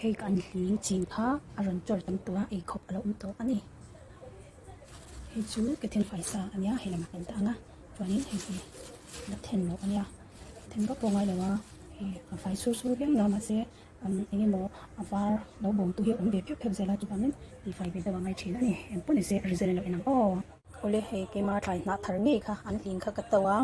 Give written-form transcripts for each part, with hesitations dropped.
Hei kan hling chin kha a rawn chawr tam tawh a, eikhawp a lo awm tawh a ni. Hei chu ka then fai sa a nia, hei lamah kan dah ang a, chuanin hei hi la then loh a nia, then vak pawh ngai lo a, hei a fai sur sur viau na mahse eng emaw a var lo bawm tu hi a awm ve pheuh pheuh zel a, chuvangin tihfai ve deuh a ngai thin a ni, engpawh ni se a result a lo en ang aw. Awle hei keima thlai hnah thar ngei kha an hling kha ka to a,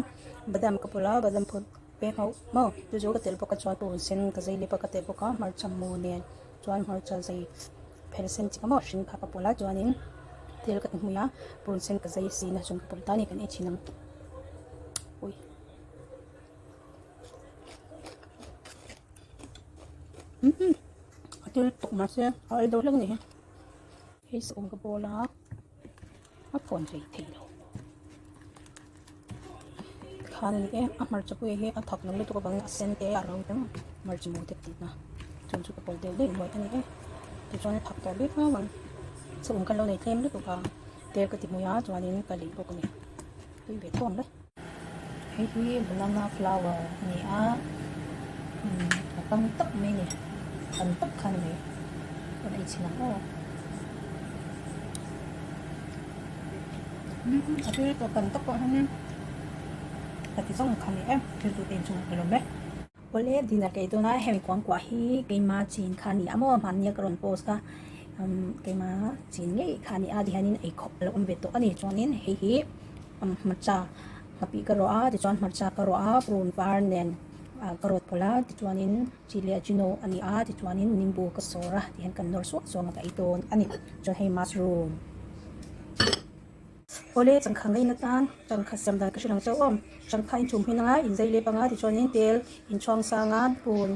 badam ka pawlh a, badam phut peng hauh maw chu chu ka telh bawk a chuan purun sen ka zei lep a ka telh bawk a hmarcha mu nen chuan hmarcha zei phel sen chi kha maw hring kha ka pawlh a chuanin thil ka ti hmui a purun sen ka zei sin a chuan ka pawlh ta a ni kan ei thin ang ui. A thil tawk mahse a ei deuh hlek a ni hi hei saum ka bawl a. A phawn hlei thei lo khan a ni e a hmarcha pui hi a thak lo lutuk avangin a sen te a ro te hmarcha mu te tih na chung chu ka pawlh deuh daih hnuai a ni e tichuan a thak tawh bik viau ang chhum kan lo nei tlem lutuk a tel ka ti hmui a chuanin ka lei bawk a ni tui ve tho ang le. Hei hi banana flower a ni a a tam tak mai a ni tam tak kha a ni mai ka ei chhin ang aw a thil tawh tam tak pawh hian ka ti zawng kha a ni e thil tute inchungah ka lawm e. Awle dinner ka ei dawn a hemi kuangkuah hi keima chin kha a ni a maw hmanni a ka rawn post a keima chin ngei kha a ni a tihianin eikhawp a lo awm ve tawh a ni chuanin hei hi. Hmarcha nghapih ka rawh a tichuan hmarcha ka rawh a purun var nen ah ka rawt pawlh a tichuanin chili ajino a ni a tichuanin nimbu ka sawr a tihian kan nawr suak suak a ka ei dawn a ni chuan hei mushroom awle changkha ngaihna tan changkha siam dan ka hre lang chauh awm changkha inchhum hmin anga inzei lep anga tichuanin tel inchhuang sang a purun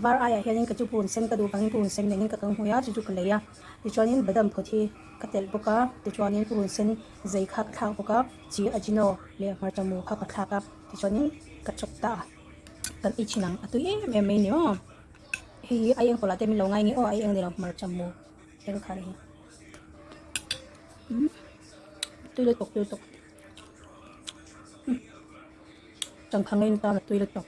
var aiah hianin ka chu purun sen ka duh vangin purun sen nen ka kang hmui a chu chu ka lei a tichuanin badam phawt hi ka telh bawk a tichuanin purun sen. Zei kha ka thlak bawk a, chi ajino leh hmarcha mu kha ka thlak a, tichuanin ka chawp ta a, kan ei thin ang a tui em em mai ni aw, hei hi aieng pawlah te min lo ngai nge aw aieng ni lo hmarcha mu eng kha a ni hi umm tui lutuk tui lutuk changkha ngei na tan a tui lutuk.